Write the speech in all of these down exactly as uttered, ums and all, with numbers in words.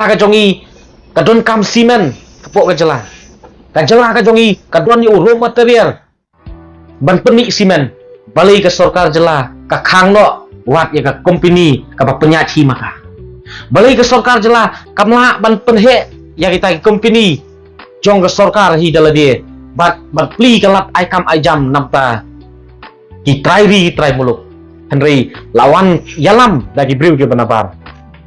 ka jong i ka don kam simen ka pok ka jylla. Ka jylla ka jong i ka don ïa u raw material ban pynmih simen. Balei ka sorkar jylla ka khang noh wat ïa ka company kaba pynïaid hi ma ka? Balei ka sorkar jylla kam lah ban pynheh ïa kita ki company jong ka sorkar hi da lade bad ban plie ka lad ai kam ai jam namar ki trai ri ki trai muluk? Hynrei la wan ïalam da ki briew kiba nabar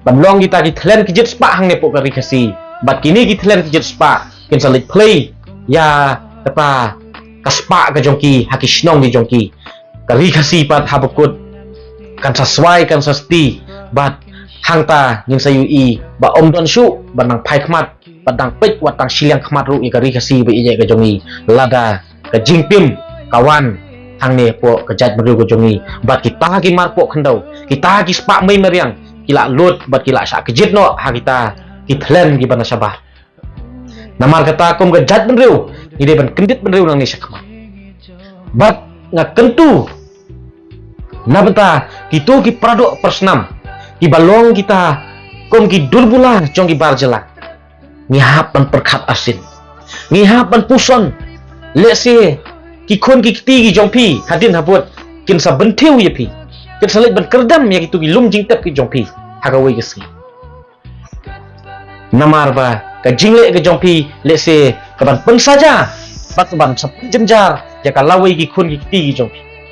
ban long kita ki thlen ki jit spah hangne pok ka ri Khasi. Bad kine ki thlen ki jit spah kin sa leit plie ïa kata ka spah ka jong ki ha ki shnong ki jong ki. Ka ri Khasi pat haba kut kan sa swai kan sa sti. Bad hangta ngin sa ïohi ba ym don shuh ban nang phai khmat, bad dang peit wat tang shiliang khmat ruh ïa ka ri Khasi ba ïeit ka jong i lada ka jingtim ka wan hangne pok ka jaitbynriew ka jong i. Bad kita ki mar pok khyndew, kita ki spah mei mariang ki la lut bad ki la shah kjit noh ha kita ki thlen kiba na shabar. Namar kata kum ka jaitbynriew ngi dei ban kyndit bynriew nangne shakhmat. Bad nga kyntu na bynta kito ki paradoh parasnam kiba long kita kum ki durbula jong ki bar jylla. Ngi hap ban pyrkhat arsien, ngi hap ban puson. Lehse ki khun ki kti ki jong phi hadien habud kin sa bynthiew ïa phi, kin sa leit ban kyrdam ïa kito ki lum jingtep ki jong phi ha kawei ka sngi. Namar ba ka jingleh ka jong phi lehse ka ban pynsaja bad ka ban sa pynjynjar ïa ka lawei ki khun ki kti ki jong phi.